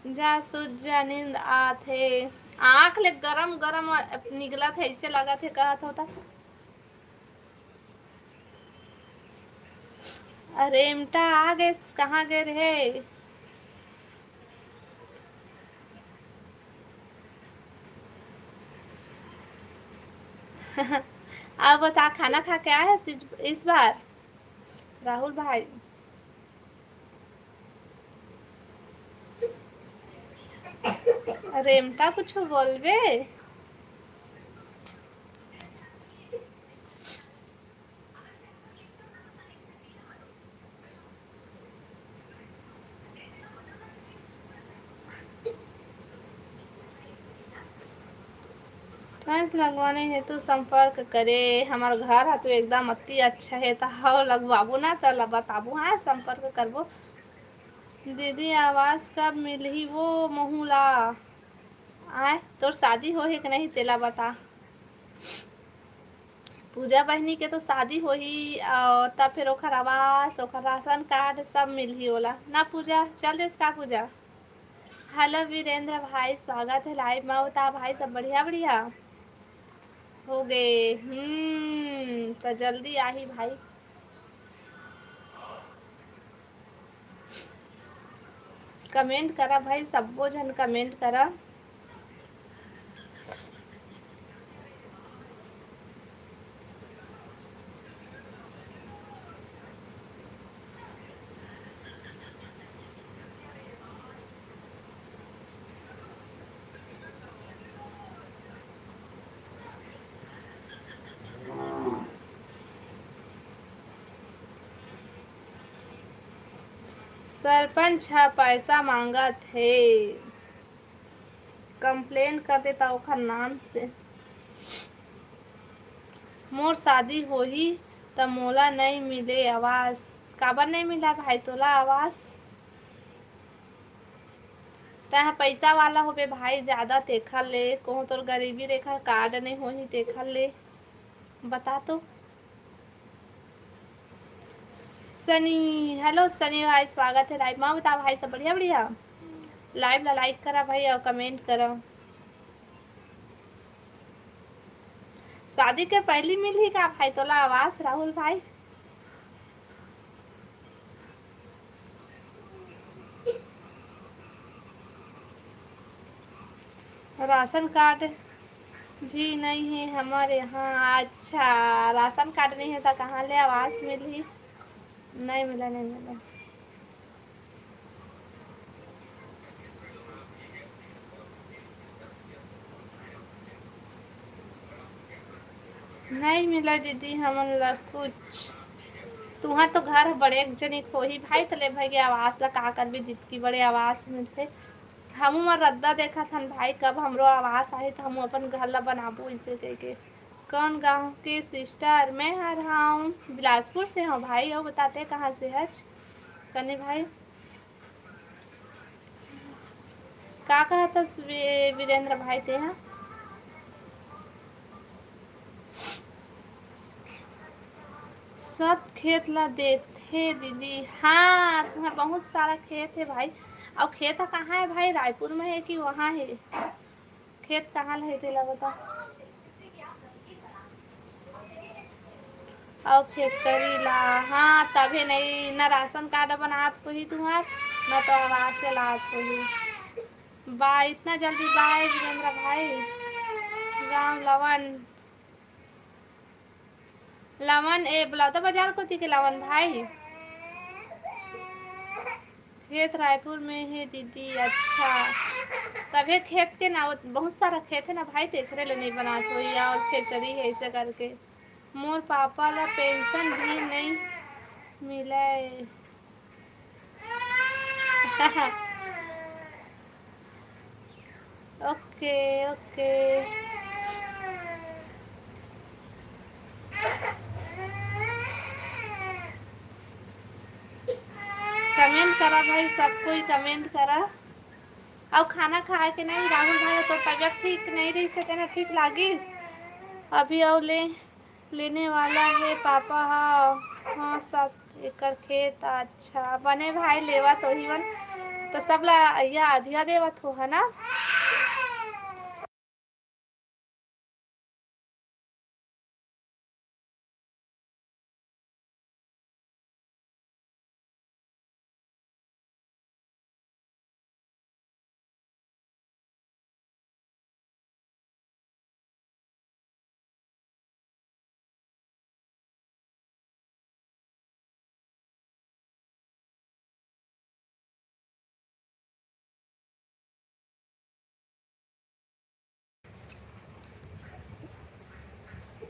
जा सुत जा, नींद आत हे। आँख ले गरम गरम निकलत हे, ऐसे लगत हे, कहत होता। अरे एमटा आ गए, कहाँ गए रहे? अब बता, खाना खा के आए हैं इस, इस बार राहुल भाई? अरे एमटा कुछ बोलबे? Fans लगवाने हेतु संपर्क करे। हमर घर ह तो एकदम अति अच्छा हे, त हव लगवाबो ना, त ल-, बताबो, हाँ, संपर्क करबो। दीदी, आवास कब मिलही वो महू ला? आय, तोर शादी होही कि नहीं, तेला बता। पूजा बहिनी के तो शादी होही, अउ तब फिर ओखर आवास, ओखर राशन कार्ड सब मिलही ओला ना। पूजा, चल देस का पूजा? Hello वीरेंद्र भाई, स्वागत है live में। बता भाई, सब बढ़िया? बढ़िया हो गए। हम्म, तो जल्दी आही भाई। Comment करा भाई, सब्बो झन comment करा। सरपंच ह पैसा मांगत हे, complain कर देता ओखर नाम से। मोर शादी होही त मोला नई मिले आवास। काबर नई मिला भाई तोला आवास? तैं ह पैसा वाला होबे भाई ज्यादा, तेखर ले कहूँ तोर गरीबी रेखा कार्ड नई होही तेखर ले। बता तो। सनी, hello सनी भाई, स्वागत है live में। बता भाई, सब बढ़िया? बढ़िया। Live ला like करा भाई अउ comment करा। शादी के पहली मिलही का भाई तोला आवास, राहुल भाई? राशन कार्ड भी नहीं है हमारे यहाँ। अच्छा, राशन कार्ड नहीं है तो कहाँ ले आवास मिलही? नहीं मिला, नहीं मिला। नहीं मिला दीदी हमन ला कुछ। तुहां तो घर बड़े जनिक होही भाई, तले भाई के आवास ला का करबी, दितकी बड़े आवास मिलथे। हमू मन रद्दा देखत हन भाई, कब हमरो आवास आही त हमू अपन घर ला बनाबो, इसे कहिके। कौन गांव के सिस्टर? मैं हर हूँ बिलासपुर से हूँ भाई। और बताते कहाँ से हच सनी भाई? का कहत हस वी-, वीरेंद्र भाई तेहा? सब खेत ला देथे दीदी। हाँ, तुम्हार बहुत सारा खेत है भाई। और खेत ह कहाँ है भाई? रायपुर में है कि वहाँ है? खेत कहाँ ला है तेला बता। और फैक्ट्री ला, हाँ, तभे नहीं ना राशन कार्ड बनात होही तुम्हार, ना तो आवास से लात होही। बा, इतना जल्दी बाय वीरेंद्र भाई। गांव लवन, लवन ए बलौदा बाजार कोती के लवन भाई। खेत रायपुर में है दीदी। अच्छा, तभे खेत के ना, वो बहुत सारा खेत है ना भाई, तेखरे ले नहीं बनात होही, और फैक्ट्री है ऐसे करके। मोर पापा ला पेंशन भी नहीं मिले। ओके, ओके। कमेंट करा भाई, सब कोई कमेंट करा। अउ खाना खाए के नहीं राहुल भाई, तो तबीयत ठीक नहीं रही सके ना, ठीक लागिस अभी। अउ ले लेने वाला है पापा। हाँ, हाँ, सात एकड़ खेत। अच्छा, बने भाई लेवत होही मन, तो सब ला या अधिया देवत हो, है ना?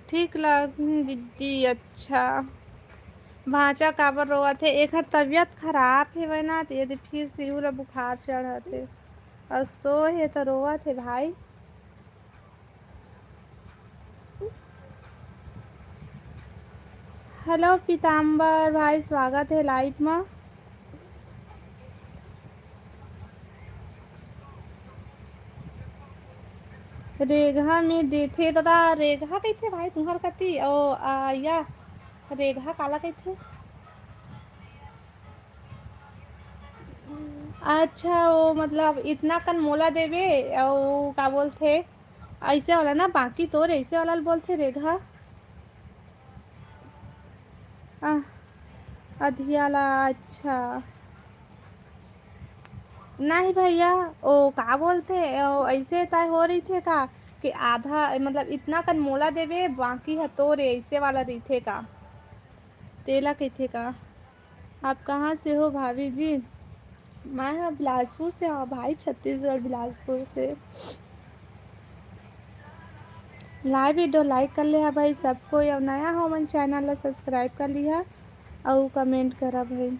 ठीक लग दीदी। अच्छा, भांचा काबर रोवत हे? एखर तबीयत खराब हेवय ना, तो यदि फिर से एहू ला बुखार चढ़त हे। अउ सोए हे तो रोवत हे भाई। हेलो पीताम्बर भाई, स्वागत हे लाइव मा। रेगहा में देथे दादा, रेगहा कहिथे भाई तुम्हर कती? ओ, आ, या, रेगहा काला कहिथे? अच्छा, वो मतलब इतना कन मोला देबे, अउ का बोलथे, ऐसे वाला ना, बाकी तोर ऐसे वाला ल बोलथे रेगहा। आ, अधिया ला, अच्छा। नहीं भैया, ओ का बोलथे, ओ ऐसे तय हो रहिथे का कि आधा, मतलब इतना कन मोला देबे, बाकी ह तोरे, ऐसे वाला रहिथे का? तेला कहिथे का? आप कहाँ से हो भाभी जी? मैं ह बिलासपुर से हूँ भाई, छत्तीसगढ़ बिलासपुर से। लाइव वीडियो लाइक कर ले हा भाई सब कोई, अउ नया हो मन चैनल ला सब्सक्राइब कर लिहा अउ कमेंट करा भाई।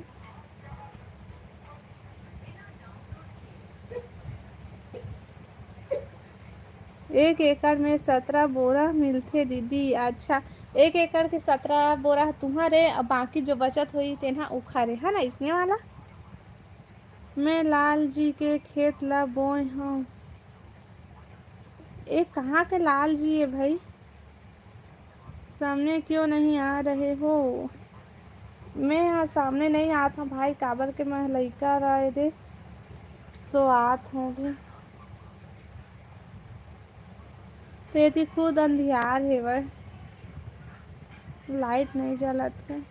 एक एकड़ में सतरा बोरा मिलथे दीदी। अच्छा, एक एकड़ के सतरा बोरा तुम्हरे, अउ बाकी जो बचत होही तेन ह उखरे, है ना, इसने वाला? मैं लाल जी के खेत ला बोए हंव। ए, कहाँ के लाल जी ए भाई? सामने क्यों नहीं आ रहे हो? मैं हा सामने नहीं आत हूँ भाई, काबर के मैं लइका रहे दे, सो आत हूँ भी। ते एती खुद अंधियार हेवय, लाइट नइ जलत हे।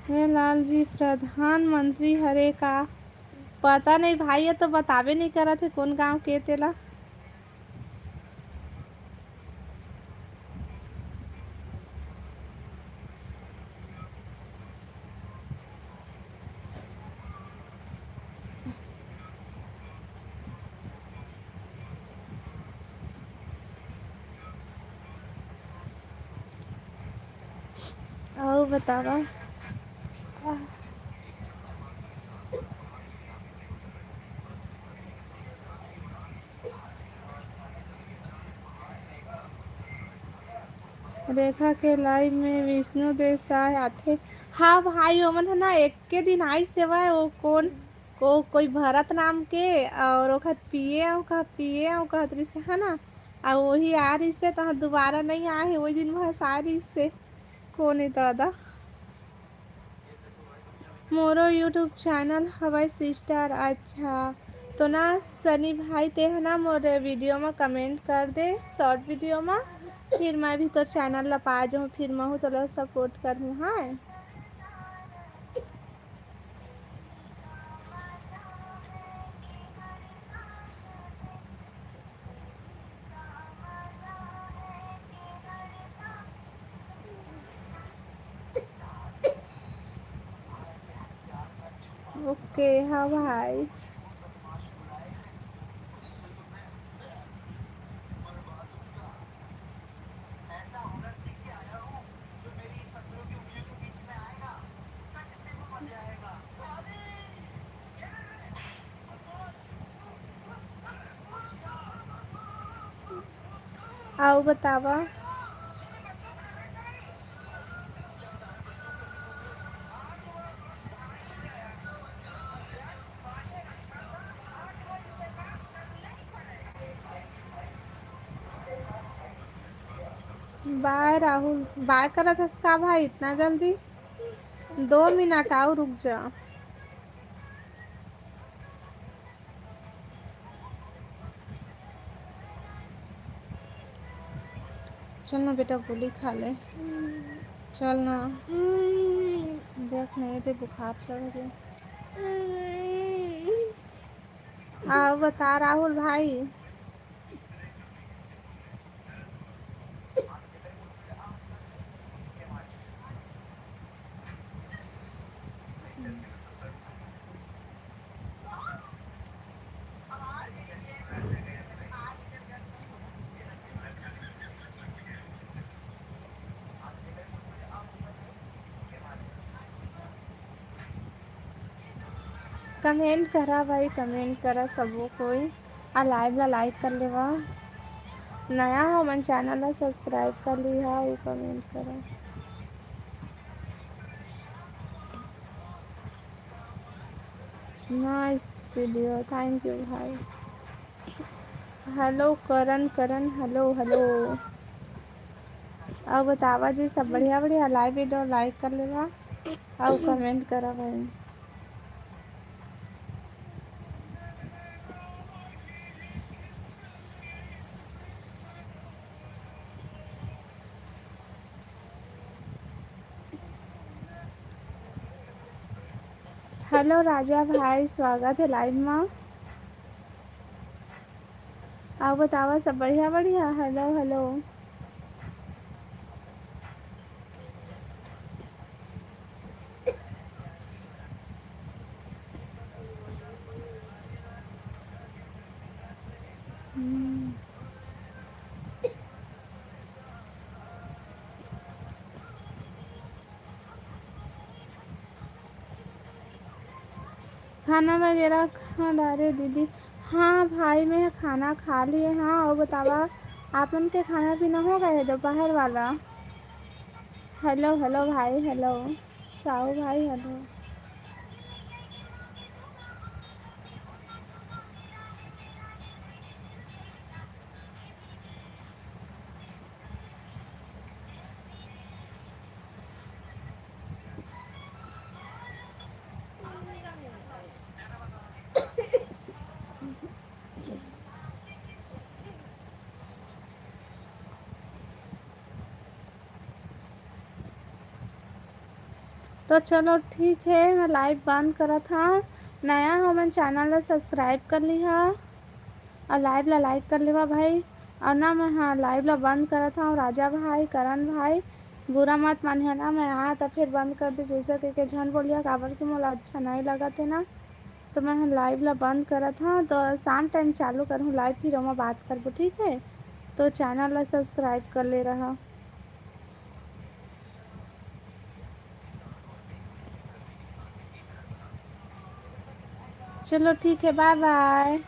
हे लाल जी, प्रधानमंत्री हरे का? पता नहीं भाई, ये तो बताबे नहीं करत हे कोन गांव के तेला। अउ बतावा। रेखा के लाइव में विष्णु देसाय आथे। हाँ भाई, ओमन ह ना एक्के दिन आइस हेवय, वो कोन, को, कोई भरत नाम के, और ओखर पिए, ओखर पिए, ओखर रिस, है ना, और वही आ रिस हे, तहाँ दोबारा नहीं आए हे, वही दिन बस आ रिस हे। कोन ए दादा? मोरो YouTube चैनल हवय सिस्टर। अच्छा, तो ना सनी भाई, ते ह ना मोर वीडियो म कमेंट कर दे, शॉर्ट वीडियो म, फिर मैं भी तोर चैनल ला पा जाऊँ, फिर महू तोला सपोर्ट करहूँ। हाँ, ओके, हाँ भाई। अउ बतावा। बाय राहुल, बाय करत हस का भाई इतना जल्दी? दो मिनट अउ रुक जा। चल ना बेटा, गोली खा ले, चल ना। देख ना, ये दे बुखार चढ़ गया। अउ बता राहुल भाई। कमेंट करा भाई, कमेंट करा सबो कोई, आ लाइव ला लाइक कर लेवा। नया हो मन चैनल ला सब्सक्राइब कर लिहा अउ कमेंट करा। नाइस वीडियो, थैंक यू भाई। हेलो करण, करण, हेलो, हेलो। अउ बतावा जी, सब बढ़िया, बढ़िया? लाइव वीडियो लाइक कर लेवा अउ कमेंट करा भाई। हेलो राजा भाई, स्वागत है लाइव मा। अउ बतावा, सब बढ़िया, बढ़िया? Hello, hello. हम्म। खाना वगैरह खा डारे दीदी। हाँ भाई, मैं खाना खा लिए। हाँ, अउ बतावा, आप मन के खाना पीना हो गए हे दोपहर वाला? हेलो, हेलो भाई, हेलो। साहू भाई, हेलो। तो चलो ठीक है, मैं लाइव बंद करत हव। नया हो मन, चैनल ला सब्सक्राइब कर लिहा और लाइव ला लाइक कर लेवा भाई। और ना मैं, हाँ, लाइव ला बंद करत हव। राजा भाई, करण भाई, बुरा मत मानिहा ना, मैं हाँ त फिर बंद कर दे जैसा के, के झन बोलिहा, काबर कि मोला अच्छा नहीं लगत है ना। तो मैं लाइव ला बंद करत हव, तो शाम टाइम चालू करहूँ लाइव, फिर ओमा बात करबो, ठीक है? तो चैनल ला सब्सक्राइब कर ले रहा। चलो ठीक है, बाय बाय।